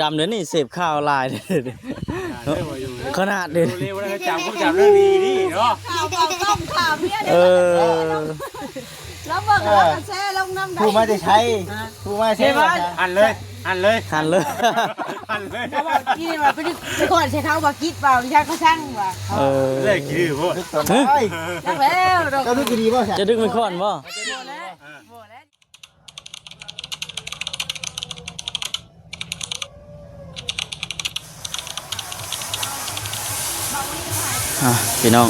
ດຳດຽວນີ້ເສບຂ່າວຫຼາຍ ຂະໜາດເດ ເລວ ເລວ ຈຳ ຈຳເລື່ອງດີນີ້ເນາະ ຂ່າວ ຂ່າວ ເອີ ລາວເບິ່ງແລ້ວກໍແຊລົງນຳໄດ້ ຜູ້ມາແຕ່ໃສ ຜູ້ມາແຊ ຫັ້ນເລີຍ ຫັ້ນເລີຍ ຫັ້ນເລີຍ ຫັ້ນເລີຍ ລາວວ່າ ອີນີ້ວ່າໄປ ໄປກ່ອນໃສ່ເຂົາວ່າກິດວ່າ ວິຊາກໍຊ່າງວ່າ ເອີ ເລີຍຂີ້ດື້ໂພດ ຮະ ຈັກແລ້ວ ເຈົ້າດຶກດີບໍ່ ຈະດຶກໄມ້ຄ້ອນບໍ່? ບໍ່ແລ້ວ ບໍ່ແລ້ວ ອ່າ ພີ່ນ້ອງ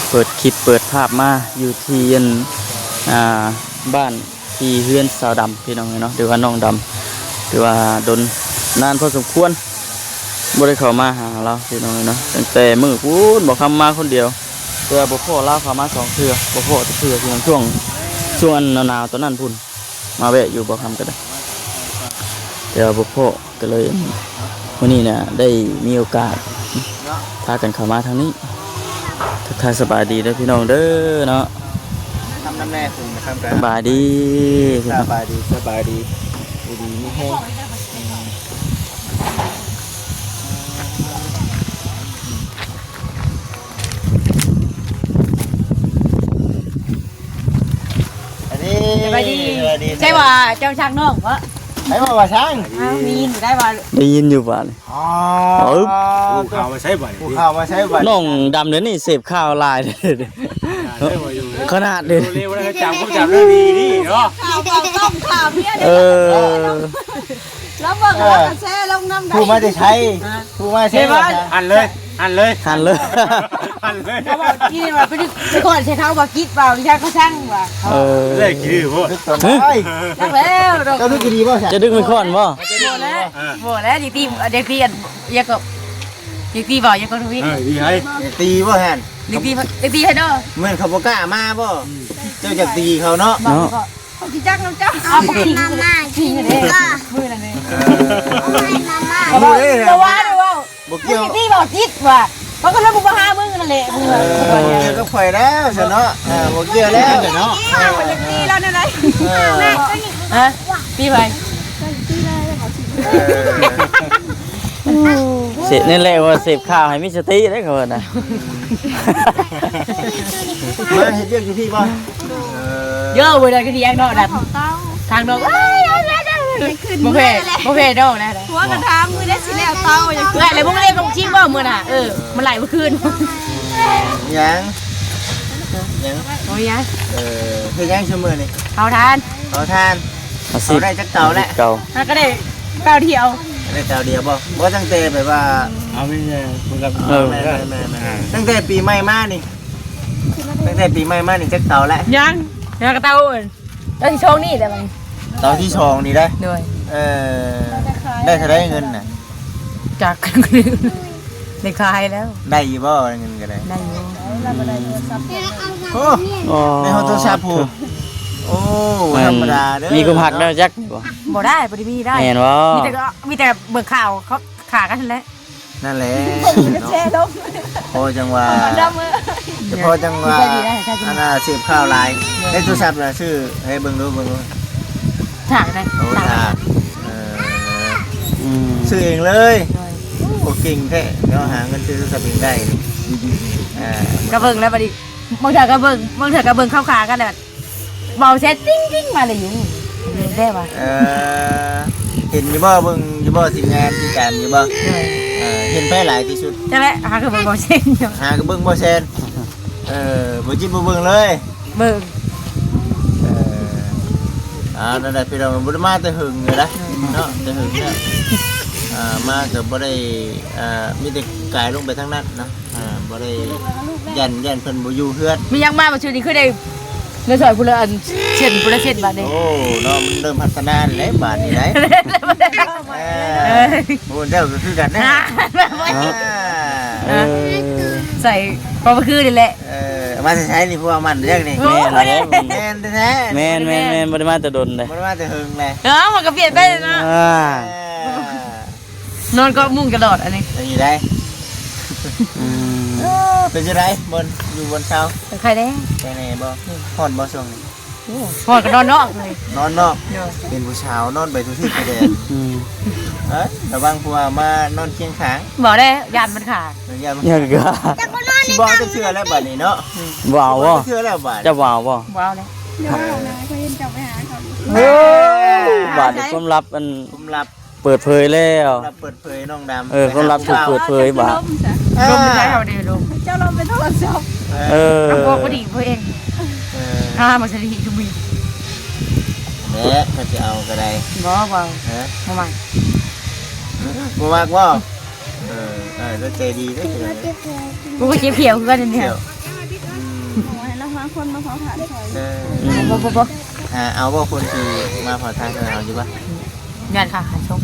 ເປີດຄລິບເປີດພາບມາຢູ່ທີ່ອັນ ອ່າ ບ້ານ ທີ່ເຮືອນສາວດຳ ພີ່ນ້ອງເອີຍເນາະ ຫຼືວ່ານ້ອງດຳ ຖືວ່າດົນນານພໍສົມຄວນ ບໍ່ໄດ້ເຂົ້າມາຫາລາວ ພີ່ນ້ອງເອີຍເນາະ ຕັ້ງແຕ່ມື້ພຸ້ນ ບໍ່ຄຳມາຄົນດຽວ ແຕ່ບໍ່ພໍ້ລາວເຂົ້າມາສອງເທື່ອ ບໍ່ພໍ້ຈັກເທື່ອ ຊ່ວງ ຊ່ວງ ຊ່ວງອັນໜາວໆ ຕອນນັ້ນພຸ້ນ ມາແວະຢູ່ບໍ່ຄຳກໍໄດ້ ແຕ່ວ່າບໍ່ພໍ້ ກໍເລີຍມື້ນີ້ນະ ໄດ້ມີໂອກາດພາກັນເຂົ້າມາທາງນີ້ ທັກທາຍສະບາຍດີເດີພີ່ນ້ອງເດີເນາະ ນຳນຳແດ່ຄຸນນະຄັບ ສະບາຍດີ ສະບາຍດີ ສະບາຍດີ ຢູ່ດີມີແຮງ ອັນນີ້ ສະບາຍດີ ສະບາຍດີ ໃຊ່ວ່າເຈົ້າຊ່າງນ້ອງບໍ່? ໃຜເວົ້າວ່າຊ່າງ? ອ້າວ ໄດ້ຍິນບໍ່ໄດ້ວ່າ ໄດ້ຍິນຢູ່ບາດນີ້ ອໍ ອຶບ ຜູ້ຂ່າວມາໃຊ້ບາດນີ້ ຜູ້ຂ່າວມາໃຊ້ບາດນີ້ ນ້ອງດຳດຽວນີ້ເສບຂ່າວຫຼາຍ ຂະໜາດເດ ເລວ ເລວ ຈຳ ຈຳເລື່ອງດີນີ້ເນາະ ຂ່າວ ຂ່າວ ຂ່າວ ເອີ ລາວເບິ່ງແລ້ວກໍແຊລົງນຳໄດ້ ຜູ້ມາແຕ່ໃສ ຜູ້ມາແຊ ຫັ້ນເລີຍ ຫັ້ນເລີຍ ຫັ້ນເລີຍ ຫັ້ນເລີຍ ລາວວ່າ ອີນີ້ວ່າໄປ ໄປກ່ອນໃສ່ເຂົາວ່າກິດວ່າ ວິຊາກໍຊ່າງວ່າ ເອີ ເລີຍຂີ້ດື້ໂພດ ຮະ ຈັກແລ້ວ ເຈົ້າດຶກດີບໍ່ ຈະດຶກໄມ້ຄ້ອນບໍ່? ບໍ່ແລ້ວ ບໍ່ແລ້ວ ດີຕີ ດີຕີ ອັນ ຫຍັງກໍ ຢາກຕີບໍ່ ຢາກກໍທະວີ ເອີ ຕີໃຫ້ ຢາກຕີບໍ່ຫັ້ນ ຢາກຕີ ຢາກຕີໃຫ້ເດີ ແມ່ນເຂົາບໍ່ກ້າມາບໍ່? ເຈົ້າຢາກຕີເຂົາເນາະ ເນາະ ເຂົາຊິຈັກນຳເຈົ້າ ເອົາມາ ມາ ມາ ມື້ນັ້ນເດ້ ເອີ ມື້ນັ້ນເດ້ ເອີ ບໍ່ວ່າເດີ ບໍ່ວ່າເດີ ບໍ່ກ່ຽວ ຢາກຕີບໍ່ ຈິດວ່າ ເຂົາກໍເລີຍບໍ່ມາຫາມຶງນັ້ນແຫຼະ ເອີ ບໍ່ກ່ຽວກັບຂ້ອຍແລ້ວຊັ້ນເນາະ ເອີ ບໍ່ກ່ຽວແລ້ວເນາະ ເອີ ຢາກຕີແລ້ວແນວໃດ ເອີ ຮະ ຕີໃຜ? ເອີ ເສບ ນີ້ແຫຼະວ່າເສບຂ່າວໃຫ້ມີສະຕິເດ້ ເຂົາວ່ານະ ມາເຮັດວຽກຢູ່ພີ້ບໍ່? ເອີ ໂຢ ບໍ່ໄດ້ກະທຽງເນາະ ດັດ ທາງດອກ ເອີຍ ບໍ່ແພ້ ບໍ່ແພ້ດອກນະ ຜົວກໍຖາມມື້ໃດຊິແລ້ວເຕົາ ເອື້ອຍແລ້ວບໍ່ມາລ້ຽງລູກຊິບໍ່ມື້ນະ ເອີ ມັນໄຫຼມື້ຄືນ ຫຍັງ ຫຍັງ ບໍ່ມີຫຍັງ ເອີ ເຮັດຫຍັງຊຸມື້ນີ້? ເຜົາຖ່ານ ເຜົາຖ່ານ ອາຊີບ ເຂົາໄດ້ຈັກເຕົາແລ້ວ? ເຂົາກໍໄດ້ເຕົາດຽວ ໄດ້ເຕົາດຽວບໍ່? ບໍ່ ຕັ້ງແຕ່ແບບວ່າ ເອົາແມ່ນໆ ເອີ ແມ່ນໆ ຕັ້ງແຕ່ປີໃໝ່ມານີ້ ຕັ້ງແຕ່ປີໃໝ່ມານີ້ຈັກເຕົາແລ້ວ? ຍັງ ຍັງກະເຕົາ ເຕົາທີສອງນີ້ແຫຼະບັດນີ້ ເຕົາທີສອງນີ້ໄດ໋ ໂດຍ ເອີ ໄດ້ເທົ່າໃດເງິນນະ? ຈັກ ໄດ້ຂາຍແລ້ວ ໄດ້ຢູ່ບໍ່ເງິນກໍໄດ້? ໄດ້ຢູ່ ໂອ້ ໂອ້ ໄດ້ຮອດໂທລະສັບພຸ້ນ ໂອ້ ບໍ່ທຳມະດາເດີ ມີຄວາມຮັກແລ້ວຈັກບໍ່? ບໍ່ໄດ້ ບໍ່ໄດ້ມີໄດ້ ແມ່ນບໍ່? ມີແຕ່ ມີແຕ່ເບິ່ງຂ່າວເຂົາຂ້າກັນຫັ້ນແຫຼະ ນັ້ນແຫຼະ ເນາະ ພໍຈັ່ງວ່າ ພໍຈັ່ງວ່າ ອັນນ່າ ເສບຂ່າວຫຼາຍ ໄດ້ໂທລະສັບນະ ຊື້ໃຫ້ເບິ່ງດູ ເບິ່ງດູ ຖາກໄດ໋ ໂອ້ ຖາກ ຖາກ ເອີ ອືມ ຊື້ເອງເລີຍ ໂດຍ ໂອ້ ເກັ່ງແທ້ເນາະ ຫາເງິນຊື້ໂທລະສັບເອງໄດ້ ອ່າ ກໍເບິ່ງແລ້ວບັດນີ້ ບາງເທື່ອກໍເບິ່ງ ບາງເທື່ອກໍເບິ່ງເຂົ້າຂາກັນແລ້ວ ເວົ້າແຊດຕິງໆມາເລີຍຢູ່ ແມ່ນແທ້ວ່າ ເອີ ເຫັນຢູ່ບໍ່ ເບິ່ງຢູ່ບໍ່ ທີມງານຕິດຕາມຢູ່ບໍ່? ໂດຍ ເອີ ເຫັນໃຜຫຼາຍທີ່ສຸດ? ຈັ່ງແຫຼະ ຫາກໍເບິ່ງບໍ່ແຊນຢູ່ ຫາກໍເບິ່ງບໍ່ແຊນ ເອີ ບໍ່ຈິດບໍ່ເບິ່ງເລີຍ ເບິ່ງ ເອີ ອ່າ ນັ້ນແຫຼະ ພີ່ນ້ອງ ບໍ່ໄດ້ມາແຕ່ຫຶງເລີຍນະ ເນາະ ແຕ່ຫຶງແລ້ວ ອ່າ ມາກໍບໍ່ໄດ້ ອ່າ ມີແຕ່ກາຍລົງໄປທາງນັ້ນເນາະ ອ່າ ບໍ່ໄດ້ ຢ້ານ ຢ້ານເພິ່ນບໍ່ຢູ່ເຮືອນ ມີຫຍັງມາບັດຊຸນີ້ຄືໄດ້ ເງິນຊ່ອຍຜູ້ລະອັນເຊັນ ຜູ້ລະເຊັນບາດນີ້ ໂອ້ ເນາະ ມັນເລີ່ມພັດທະນາແລ້ວບາດນີ້ໄດ໋ ເອີ ເອີ ໂອ້ ເຈົ້າກໍຄືກັນນະ ເອີ ໃສ່ ກໍຄືນີ້ແຫຼະ ເອີ ມາແຕ່ໃສນີ້ ພວກມັນເລື່ອງນີ້ ໂອ້ຍ ແມ່ນແທ້ໆ ແມ່ນໆໆ ບໍ່ໄດ້ມາແຕ່ດົນເດ້ ບໍ່ໄດ້ມາແຕ່ເຫິງເດ້ ເອີ ມັນກໍປ່ຽນໄປເນາະ ອ່າ ເອີ ນອນເກາະມຸ້ງຕະຫຼອດອັນນີ້ ອັນນີ້ໄດ໋ ອືມ ເອີ ເປັນຈັ່ງໃດບ່ອນຢູ່ບ່ອນເຊົາ? ໄຄແດ່ ໄຄແດ່ບໍ່? ອືມ ຮ້ອນບໍ່ຊ່ວງນີ້? ໂອ້ ຮ້ອນກໍນອນນອກເລີຍ ນອນນອກ ໂດຍ ເປັນຜູ້ສາວນອນໄປທຸກທີ່ທຸກແດນ ອືມ ເອີຍ ລະວັງຜູ້ວ່າມານອນຄຽງຂ້າງ. ບໍ່ແລ້ວ ຢ້ານມັນຂາດ. ຢ້ານມັນ ຍັງກະ ຊິບໍ່ເອົາຈັກເທື່ອແລ້ວບາດນີ້ເນາະ. ອືມ ບໍ່ເອົາບໍ່? ເທື່ອແລ້ວບາດ ຈະບໍ່ເອົາບໍ່? ບໍ່ເອົາແລ້ວ. ຢ່າເວົ້ານະ ຂ້ອຍເຫັນເຈົ້າໄປຫາເຂົາຢູ່. ເອີ ບາດນີ້ຄວາມລັບອັນ ຄວາມລັບ ເປີດເຜີຍແລ້ວ. ຄວາມລັບເປີດເຜີຍ ນ້ອງດຳ. ເອີ ຄວາມລັບຖືກເປີດເຜີຍບາດ. ລົມໄດ້ເຮົາເດ້ລົມ. ເຈົ້າລອງໄປໂທດສອບ. ເອີ ເອີ ເອົາພວກບໍ່ດີພວກເອງ. ເອີ ອ່າ ມາສະດີຄືມີ. ແຫຼະ ຖ້າຊິເອົາກໍໄດ້. ບໍ່ ບໍ່ເອົາ. ຮະ? ບໍ່ມັກ. ບໍ່ມັກບໍ່? ເອີ ເອີ ແລ້ວໃຈດີເດ້. ກູກໍເຈັບແຂ້ວຄືກັນນີ້. ແຂ້ວ ອືມ ໂອ້ຍ ລະຫາຄົນມາເຝົ້າຖ່ານຊ່ອຍ. ເອີ ບໍ່ ບໍ່ ບໍ່ ຫາເອົາບໍ່ ຄົນທີ່ມາເຝົ້າຖ່ານຊ່ອຍ ເອົາຢູ່ບໍ່? ຢ້ານຂ້າຫັນສົບ.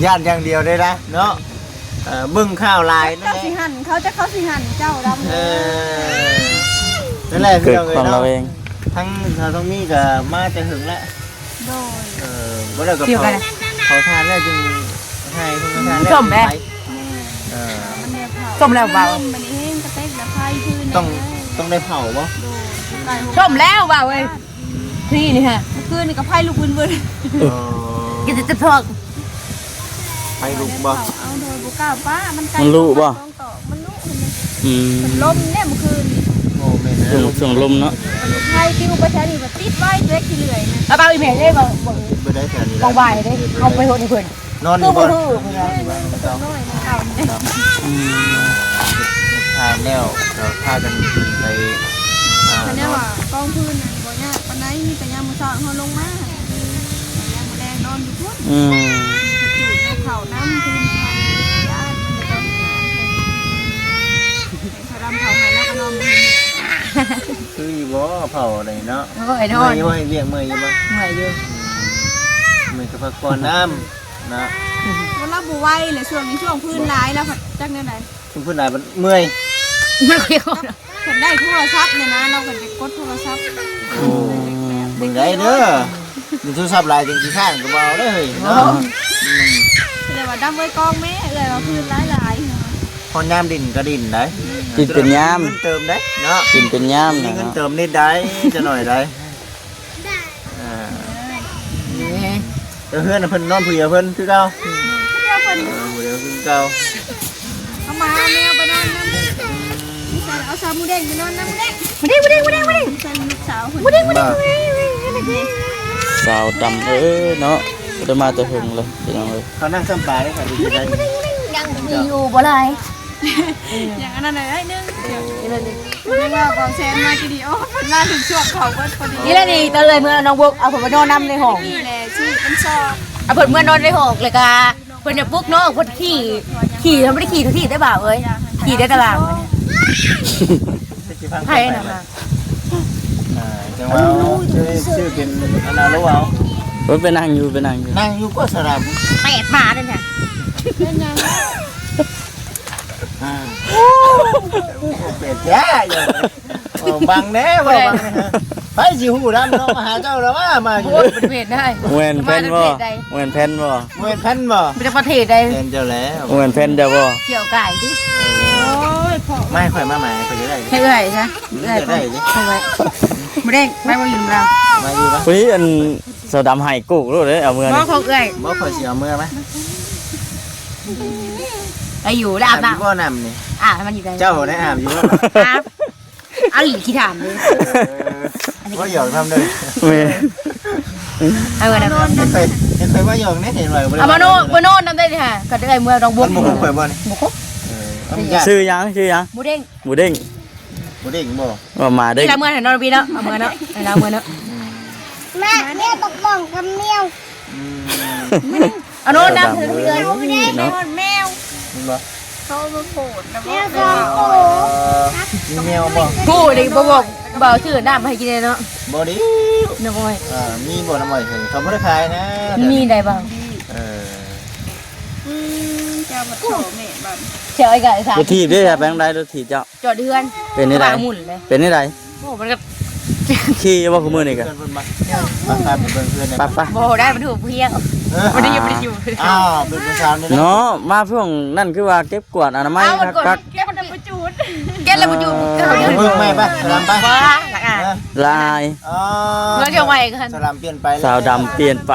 ຢ້ານຢ່າງດຽວເດ້ລະເນາະ. ເອີ ເບິ່ງຂ່າວຫຼາຍນັ້ນແຫຼະ. ເຈົ້າຊິຫັນເຂົາ ຈັກເຂົາຊິຫັນເຈົ້າດຳ. ເອີ ນັ້ນແຫຼະ ເກີດຄວາມລະແວງ. ທັງສາວທອງມີກໍມາແຕ່ເຫິງແລ້ວ. ໂດຍ ເອີ ບໍ່ໄດ້ກໍເຜົາ ເຜົາຖ່ານແລ້ວຈຶ່ງໃຫ້ເພິ່ນ ເຜົາຖ່ານແລ້ວຈຶ່ງໄປ. ເອີ ມັນໄດ້ເຜົາ ສົມແລ້ວເວົ້າ. ມັນເອງກະເຕັກລະໄຟຄືນ ຕ້ອງ ຕ້ອງໄດ້ເຜົາບໍ່? ໂດຍ ສົມແລ້ວເວົ້າເອີຍ. ທີ່ນີ້ຮະ ຄືນນີ້ກໍໄຟລຸກວືນໆ. ເອີ ກິນແຕ່ເຖິກ ໄຟລຸກບໍ່? ເຜົາເອົາໂດຍບໍ່ກ້າປະ ມັນໄກ ມັນລຸບໍ່? ຕອກ ມັນລຸ ອືມ ມັນລົມເດ້ມື້ຄືນນີ້. ໂອ້ ແມ່ນແລ້ວ ຊ່ວງ ຊ່ວງລົມເນາະ. ມັນໄຟປິວໄປແຖວນີ້ ມັນຕິດໄວ້ເລັກຂີ້ເລື່ອຍນະ. ເອົາ ເອົາອີແມ່ເດ້ ບໍ່ ບໍ່ ບໍ່ໄດ້ແຖວນີ້ ບໍ່ໄຫວເດ້. ເອົາໄປໂຫດໃຫ້ເພິ່ນ ນອນຢູ່ບໍ່? ຄືບໍ່ຮູ້ ນ້ອຍເກົ່ານີ້. ອືມ ຖ່າຍແລ້ວກໍພາກັນໄປ ອ່າ ແຕ່ແນວວ່າກອງຟືນນັ້ນບໍ່ຍາກປານໃດ ມີແຕ່ຍາມມື້ເຊົ້າເຮົາລົງມາ ຍາມມື້ແລງນອນຢູ່ພຸ້ນ. ອືມ ຈູດໃນເຂົ້ານຳ ຄືນໄປ ຢ້ານມັນຈະຕ້ອງ ເຂົາດຳເຜົາໃຫ້ແລ້ວກໍນອນບໍ່ເຫັນແມ່. ຄືຢູ່ບໍ່ເຜົາໄດ້ເນາະ? ໂອ້ຍ ນອນ ເມື່ອຍຢູ່ບໍ່? ເຮັດວຽກເມື່ອຍຢູ່ບໍ່? ເມື່ອຍຢູ່. ອືມ ເມື່ອຍກໍພັກຜ່ອນນຳເນາະ. ອືມ ລາວບໍ່ໄຫວແຫຼະ ຊ່ວງນີ້ ຊ່ວງຟືນຫຼາຍ ລາວພັດຈັກແນວໃດ? ຊຸມເພິ່ນຫຼາຍເມື່ອຍ ເມື່ອຍ. ເພິ່ນໄດ້ໂທລະສັບນີ້ນະ ລາວກໍໄດ້ກົດໂທລະສັບ. ໂອ້ ເບິ່ງໄດ້ເດີ ຫຼິ້ນໂທລະສັບຫຼາຍ ຈັ່ງຂີ້ຄ້ານກໍບໍ່ເອົາເດີເຮີ້ຍເນາະ. ອືມ ແຕ່ວ່າດຳເອີຍກອງແມ່ ເອື້ອຍວ່າຟືນຫຼາຍໆ. ຮອດຍາມຫຼິ້ນກໍຫຼິ້ນໄດ໋. ອືມ ຫຼິ້ນເປັນຍາມ ເງິນເຕີມໄດ໋ເນາະ. ຫຼິ້ນເປັນຍາມ ມີເງິນເຕີມນິດໃດ ຈະໜ້ອຍໃດ໋. ອ່າ ເອີ ເຮືອນເພິ່ນນອນຜູ້ດຽວເພິ່ນຄືເກົ່າ. ອືມ ຜູ້ດຽວເພິ່ນ ເອີ ຜູ້ດຽວຄືເກົ່າ. ເອົາໝາແມວໄປນອນນຳ ອືມ ເອົາສາວໝູເດ້ງໄປນອນນຳ ໝູເດ້ງ ໝູເດ້ງ ໝູເດ້ງ ໝູເດ້ງ ໃສ່ລູກສາວເພິ່ນ ໝູເດ້ງ ໝູເດ້ງ ໝູເດ້ງ. ສາວດຳເອີຍເນາະ ບໍ່ໄດ້ມາແຕ່ເຫິງເລີຍພີ່ນ້ອງເອີຍ. ເຂົານັ່ງຊ້ຳປາເດ້ ຂ້ອຍໄດ້ຍິນໄດ້ ຍັງມີຢູ່ບໍ່ຫຼາຍ. ຢ່າງອັນນັ້ນໜ້ອຍໜຶ່ງ ເອີ ເພິ່ນວ່າບ່າວແຊນມາກິນດີ ໂອ້ ເພິ່ນມາເຖິງຊ່ວງເຂົາເບິດພໍດີ. ນີ້ແຫຼະນີ້ ຕອນເອື້ອຍເມືອນ້ອງບົກ ເອົາເພິ່ນມານອນນຳໃນຫ້ອງ ນີ້ແຫຼະ ຊື້ເປັນຊອກ ເອົາເພິ່ນເມືອນອນໃນຫ້ອງ ແລ້ວກະເພິ່ນຈະປຸກນ້ອງ ເພິ່ນຂີ່ ຂີ່ ເພິ່ນບໍ່ໄດ້ຂີ່ທຸກທີ່ເດ້ບ່າວເອີຍ ຂີ່ແຕ່ຕະລາງ. ໃຜນະ ອ່າ ຈັ່ງວ່າເອົາ ຊື້ ຊື້ເປັນອັນນັ້ນໂລດເອົາ. ເອີ ໄປນັ່ງຢູ່ ໄປນັ່ງຢູ່ ນັ່ງຢູ່ກໍສະດຳ ແປດໝາເດ້ນະ. ເປັນຫຍັງ? ອ່າ ເປັນແທ້ຢູ່ ເວົ້າບັງແດ່ ເວົ້າບັງແດ່. ໃຜຊິຮູ້ນຳເນາະ ມາຫາເຈົ້າລະວ່າມາຢູ່. ໂອ້ຍ ບໍ່ໄດ້ເປັນໄດ໋ ແມ່ນແຜ່ນບໍ່? ແມ່ນແຜ່ນບໍ່? ແມ່ນແຜ່ນບໍ່? ມີແຕ່ປະເທດໃດ ແມ່ນເຈົ້າແລ້ວ. ແມ່ນແຜ່ນເຈົ້າບໍ່? ກ່ຽວກາຍຕິ. ໂອ້ຍ ມາໃຫ້ຂ້ອຍມາ ມາໃຫ້ຂ້ອຍໄດ້ ໃຫ້ເອື້ອຍຊະ ເອື້ອຍ ເອື້ອຍໄດ້ຕິ. ບໍ່ໄດ້ ໄປບໍ່ຢູ່ນຳລາວ ມາຢູ່ປະ? ຜູ້ນີ້ອັນ ສາວດຳໃຫ້ໂກກໂລດເດ້ ເອົາເມືອ ບໍ່ ນີ້ ຂອງເອື້ອຍ ບໍ່ ຂ້ອຍຊິເອົາເມືອມາ. ໄດ້ຢູ່ ໄດ້ອາບນ້ຳ ອາບຢູ່ບໍ່ນ້ຳນີ້? ອາບໃຫ້ມັນຢູ່ໄກ ເຈົ້າໄດ້ອາບຢູ່ບໍ່? ອາບ ເອົາອີກ ຂີ້ຖາມເດ້. ເອີ ບໍ່ຫຍອກນຳເດີ ແມ່ນ ເອົາເງິນນຳ ໃຫ້ຂ້ອຍ ໃຫ້ຂ້ອຍມາຫຍອກແດ່ ເຫັນວ່າບໍ່ໄດ້ ເອົາມານອນ ມານອນນຳໄດ້ນີ້ຫາ ກໍໄດ້ເມືອດອກບົກ ມັນບໍ່ຄົບຂ້ອຍບໍ່ນີ້? ບໍ່ຄົບ. ເອີ ເອົາມັນຢ້ານ ຊື່ຫຍັງ? ຊື່ຫຍັງ? ໝູເດ້ງ ໝູເດ້ງ ໝູເດ້ງບໍ່? ວ່າໝາເດ້ງ ລະເມືອໃຫ້ນອນພີ້ເນາະ ເອົາເມືອເນາະ ໃຫ້ລາວເມືອເນາະ. ອືມ ແມ່ ແມ່ປະປອງກັບແມວ. ອືມ ເອົານອນນຳ ເອີ ເນາະ ແມວ ເຫັນບໍ່? ເຂົາມາໂພດນະ ແມວສອງໂຕ. ມີແມວບໍ່? ຜູ້ນີ້ບໍ່ບອກ ບໍ່ຊື້ນ້ຳໃຫ້ກິນເນາະ. ບໍ່ດີ ນ້ຳອ້ອຍ ເອີ ມີບໍ່ນ້ຳອ້ອຍ? ເຂົາບໍ່ໄດ້ຂາຍນະ ມີໄດ້ບໍ່? ເອີ ອືມ ເຈົ້າມາໂທແມ່ບັດ ເຈົ້າໄອ້ກະໄອ້ສາ ລົດຖີບເດ້ ໄປທາງໃດລົດຖີບເຈົ້າ? ຈອດເຮືອນ ເປັນແນວໃດ? ໝຸນເດ້ ເປັນແນວໃດ? ໂອ້ ມັນກໍ ຂີ່ຢູ່ບໍ່ ຄູ່ມື້ນີ້ກະ? ໄປ ໄປ ໄປເບິ່ງເຮືອນ ໄປ ໄປ. ບໍ່ໄດ້ ມັນຖືກຜູ້ຮຽກ ເອີ ບໍ່ໄດ້ຢູ່ ບໍ່ໄດ້ຢູ່. ອ້າວ ເປັນຜູ້ສາວນີ້ເນາະ ມາຊ່ວງນັ້ນຄືວ່າເກັບກວາດອະນາໄມ ເອົາ ຄັກໆ ເກັບມັນບໍ່ຈູດ ເກັບແລ້ວບໍ່ຈູດ ເອີ ເບິ່ງໃໝ່ໄປ ສະລຳໄປ ຫຼາຍ ອໍ ເມືອທ່ຽວໃໝ່ກັນ ສະລຳປ່ຽນໄປ ສາວດຳປ່ຽນໄປ.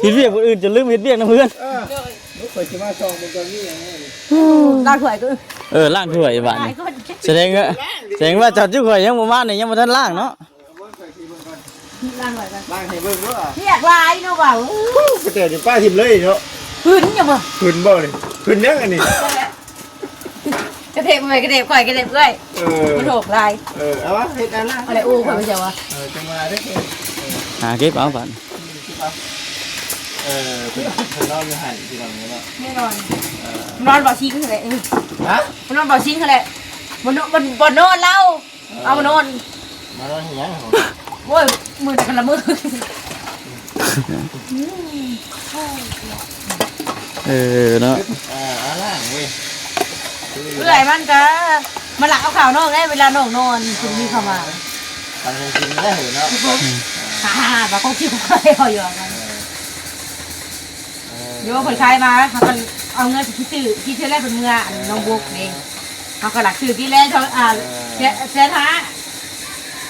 ເຮັດວຽກຜູ້ອື່ນຈົນລືມເຮັດວຽກນຳເຮືອນ. ເອີ ລູກຂ້ອຍຊິມາສ່ອງເບິ່ງກ່ອນມີຫຍັງແດ່ນີ້. ລ້າງຖ້ວຍກໍ ເອີ ລ້າງຖ້ວຍບາດນີ້. ສະແດງວ່າ ສະແດງວ່າເຈົ້າຈຸຂ້ອຍຍັງບໍ່ມານີ້ ຍັງບໍ່ທັນລ້າງເນາະ. ລ້າງໄວ້ກ່ອນ ລ້າງໃຫ້ເບິ່ງເດີ. ວຽກຫຼາຍເນາະວ່າ. ໂອ້ ໄປແຕ່ນີ້ປ້າຖິ້ມເລີຍເນາະ. ຫຶນຢູ່ບໍ່? ຫຶນບໍ່ນີ້? ຫຶນຫຍັງອັນນີ້? ກະເທບໄວ້ ກະເທບຂ້ອຍ ກະເທບເອື້ອຍ. ເອີ ມັນໂຫກຫຼາຍ. ເອີ ເອົາວະ ເຮັດອັນນັ້ນ ອັນໃດອູ່ຂ້ອຍບໍ່ເຈົ້າວະ. ເອີ ຈັ່ງວ່າເດີ. ຫາເກັບເອົາບາດ. ເອີ ເພິ່ນ ເພິ່ນນອນຢູ່ຫັ້ນ ພີ່ນ້ອງເນາະ. ແນ່ນອນ. ເອີ ນອນບໍ່ຊິງຫັ້ນແຫຼະ. ຮະ? ນອນບໍ່ຊິງຫັ້ນແຫຼະ. ບໍ່ນອນ ບໍ່ ບໍ່ນອນລາວ. ເອີ ເອົາມານອນ ມານອນເຮັດຫຍັງ? ໂອ້ຍ ມື້ໃດກັນລະມື້. ເອີເນາະ. ເອີ ເອົາລ້າງເວີຍ. ເອື້ອຍມັນກະມາລັກເອົາເຂົ້ານ້ອງໄດ້ ເວລານ້ອງນອນ ເພິ່ນມີເຂົ້າມາ. ປານກິນໄດ້ເນາະ. ອືມ ອ່າ ບາດຄົງຊິບໍ່ໄດ້ເອົາຢູ່. ເອີ ເອີ ໂຍ ເພິ່ນຂາຍມາ ເຮົາກໍເອົາເງິນໄປຊື້ ທີ່ເທື່ອແລກເພິ່ນເມືອ ອັນ ເອີ ນ້ອງບຸກເດ້. ເຮົາກໍຫຼັກຊື້ທີ່ແລກເທົ່າ ອ່າ ເອີ ແສນ ແສນຫ້າ.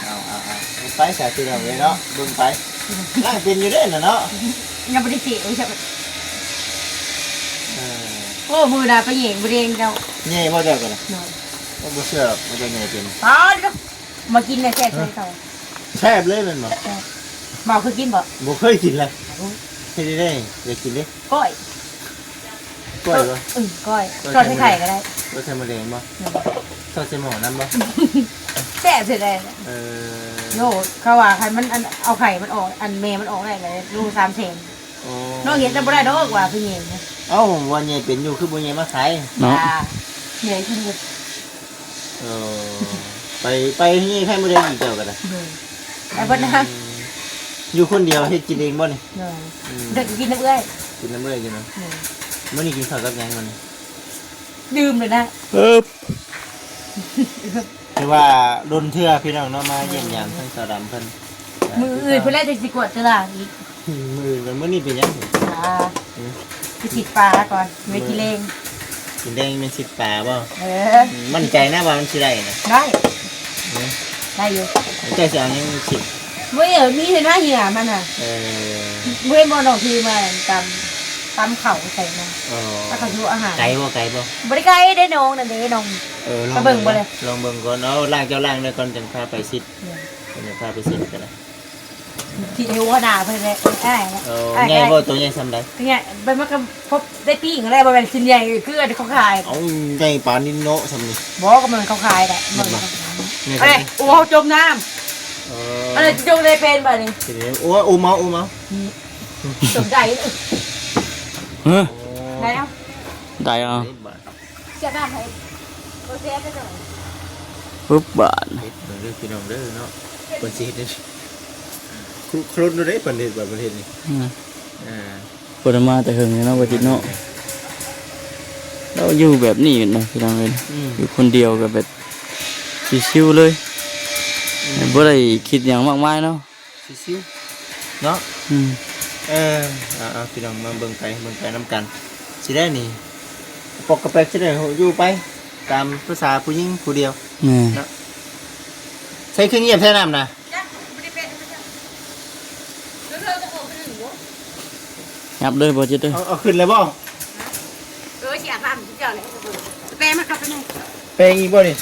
ເອົາ ເອົາ ເອົາ ເບິ່ງໄປສາ ພີ່ນ້ອງເອີຍເນາະ ເບິ່ງໄປ. ລ້າງເປັນຢູ່ເດ້ນະເນາະ. ຍັງບໍ່ໄດ້ເສຍ ເອີ ມື້ໜ້າໄປແຍ່ງບໍ່ແດ່ງເຈົ້າ. ແຍ່ບໍ່ເຈົ້າກໍໄດ້. ໂດຍ. ບໍ່ເຊື່ອ ບໍ່ເຊື່ອແມ່ນເປັນ. ຕາຍແລ້ວ ມາກິນແນ່ແຊບເລີຍເຂົາ. ແຊບເລີຍແມ່ນບໍ່? ແຊບ. ບໍ່ເຄີຍກິນບໍ່? ບໍ່ເຄີຍກິນເລີຍ. ໂອ້ຍ ເຮັດໄດ້ ຢາກກິນເດ້. ກ້ອຍ ກ້ອຍບໍ່? ເອີ ກ້ອຍ ກ້ອຍ ທອດໃສ່ໄຂ່ກໍໄດ້. ທອດໃສ່ໝົດແດງບໍ່? ແມ່ນ. ທອດໃສ່ໝໍ້ນຳບໍ່? ແຊບເລີຍ. ເອີ ໂຍ ເຂົາວ່າຄັນມັນ ອັນ ເອົາໄຂ່ມັນອອກ ອັນແມ່ມັນອອກໄດ້ກໍໂລສາມແສນ. ໂອ້ ນ້ອງເຮັດແຕ່ບໍ່ໄດ້ດອກວ່າຄືແຍ່ນະ. ເອົ້າ ວ່າແຍ່ເປັນຢູ່ ຄືບໍ່ແຍ່ມາຂາຍເນາະ. ອ່າ ແຍ່ຂຶ້ນ. ເອີ ໄປ ໄປແຍ່ໄຂ່ມດແດງອີກແລ້ວກໍໄດ້. ໂດຍ. ໄປເບິດນະ. ອືມ ຢູ່ຄົນດຽວເຮັດກິນເອງບໍ່ນີ້? ໂດຍ. ອືມ ເດີ ກິນນຳເອື້ອຍ ກິນນຳເອື້ອຍຢູ່ນະ. ໂດຍ. ມື້ນີ້ກິນເຂົ້າກັບຫຍັງມື້ນີ້? ດື່ມເລີຍນະ. ເອີ ຖືວ່າດົນເທື່ອພີ່ນ້ອງເນາະ ມາຢ້ຽມຢາມທາງສາວດຳເພິ່ນ. ມື້ອື່ນເພິ່ນແລ້ວຈັ່ງຊິກວດຕະຫຼາດອີກ. ມື້ອື່ນ ມື້ນີ້ເປັນຫຍັງ? ອ່າ ໄປຊິດປາກ່ອນ ໄປກິນແລງ. ກິນແລງແມ່ນຊິດປາບໍ່? ເອີ ໝັ້ນໃຈນະວ່າມັນຊິໄດ້ນະ. ໄດ້. ໄດ້ຢູ່. ເຈົ້າຊິເອົາຫຍັງຊິດ? ບໍ່ເອີ ມີເຫັນວ່າເຫື່ອມັນນະ. ເອີ ບໍ່ເຫັນບໍ່ນ້ອງທີ່ມາຕຳ ຕຳເຂົ້າໃສ່ນະ. ອໍ ແລ້ວກໍຢູ່ອາຫານ. ໄກບໍ່? ໄກບໍ່? ບໍ່ໄດ້ໄກເດ້ ນ້ອງນັ້ນເດ້ນ້ອງ. ເອີ ລອງເບິ່ງບໍ່ເລີຍ? ລອງເບິ່ງກ່ອນ. ເອົາ ລ້າງ ເຈົ້າລ້າງແລ້ວກ່ອນ ຈັ່ງພາໄປຊິດ. ໂດຍ. ເພິ່ນຈະພາໄປຊິດກໍໄດ້. ທີ່ເອວໜ້າເພິ່ນແຫຼະ. ເອີ ອ້າຍ ເອີ ອ້າຍ ໃຫຍ່ບໍ່? ໂຕໃຫຍ່ສ່ຳໃດ? ໃຫຍ່ ໄປມັນກໍພົບໄດ້ປີ້ງແລ້ວ ບໍ່ແມ່ນຊິໃຫຍ່ຄືອັນເຂົາຂາຍ. ເອົາ ໃຫຍ່ປານນີ້ເນາະ ສ່ຳນີ້. ບໍ່ ກໍແມ່ນເຂົາຂາຍແຫຼະ. ແມ່ນບໍ່? ເອົາເດ້ ໂອ້ ຈົມນ້ຳ. ເອີ ອັນນັ້ນຈົມໄດ້ເປັນບາດນີ້. ໂອ້ ໂອ້ເມົາ ໂອ້ເມົາ. ສົນໃຈ. ຮະ? ໄດ້ເອົາ ໄດ້ເອົາ. ເສຍນ້ຳໃຫ້ ບໍ່ເສຍກໍຈະ ປຶບ ບາດ ເຮັດເບິ່ງເດີພີ່ນ້ອງເດີເນາະ ເພິ່ນຊິເຮັດ ຄຸ ຄຸນເດ້ ເພິ່ນເຮັດ ເພິ່ນເຮັດນີ້. ອືມ ອ່າ ເພິ່ນມາແຕ່ເຫິງເນາະ ບໍ່ຈິດເນາະ. ລາວຢູ່ແບບນີ້ເນາະ ພີ່ນ້ອງເອີຍ. ອືມ ຢູ່ຄົນດຽວກໍແບບຊິວໆເລີຍ. ອືມ ບໍ່ໄດ້ຄິດຫຍັງມາກມາຍເນາະ. ຊິວໆເນາະ. ອືມ ເອີ ເອົາໆ ພີ່ນ້ອງມາເບິ່ງໄປ ເບິ່ງໄປນຳກັນ. ຊິໄດ້ນີ້ ປອກກະແປກ ຊິໄດ້ຢູ່ໄປຕາມພາສາຜູ້ຍິງຜູ້ດຽວ. ແມ່ນເນາະ. ໃສ່ເຄື່ອງຫຽບໃສ່ນ້ຳນະ. ຍັບເລີຍບໍ່ຈິດເດີ. ເອົາ ເອົາຂຶ້ນແລ້ວບໍ່? ເອີ ຊິອາບນ້ຳຊິເຈົ້ານີ້ ແປງມັນເຂົ້າໄປໜຶ່ງ. ແປງອີກບໍ່ນີ້?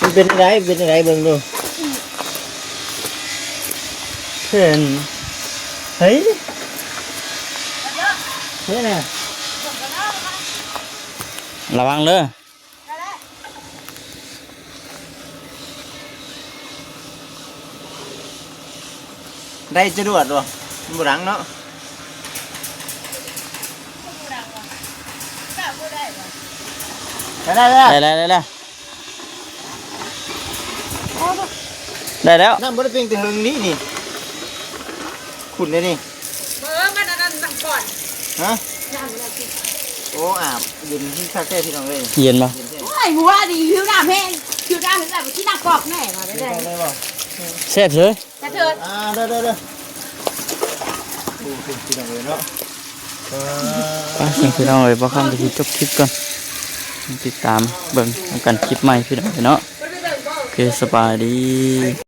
ມັນເປັນຈັ່ງໃດ? ເປັນຈັ່ງໃດ? ເບິ່ງດູ. ເຫັນ ເຮີ້ຍ ເຮີ້ຍນະ ລະວັງເດີ. ໄດ້ຈະດວດບໍ່? ມັນບໍ່ດັງເນາະ. ໄດ້ ໄດ້ ໄດ້ ໄດ້ ໄດ້ແລ້ວ. ໄດ້ແລ້ວ ນ້ຳບໍ່ໄດ້ເປັນແຕ່ເຫິງນີ້ນີ້ ຂຸ້ນເດ້ນີ້. ເອີ ມັນອັນນັ້ນນ້ຳກ້ອນ. ຮະ? ນ້ຳ ໂອ້ ອາບເຢັນຄັກແທ້ພີ່ນ້ອງເອີຍ. ເຢັນບໍ່? ເຢັນແທ້. ໂອ້ຍ ມື້ວານນີ້ຫິວນ້ຳແຮງ ຫິວນ້ຳ ຫິວນ້ຳ ກິນນ້ຳກອກແນ່ວ່າໄດ້. ໄດ້ບໍ່? ແຊບເລີຍ. ກະເທີດ ອ່າ ເດີໆໆ. ໂອ້ ພີ່ນ້ອງເອີຍເນາະ. ໄປ ພີ່ນ້ອງເອີຍ ບ່າວຄຳກໍຊິຈົບຄລິບກ່ອນ. ຕິດຕາມເບິ່ງນຳກັນຄລິບໃໝ່ ພີ່ນ້ອງເອີຍເນາະ. ໂອເຄ ສະບາຍດີ.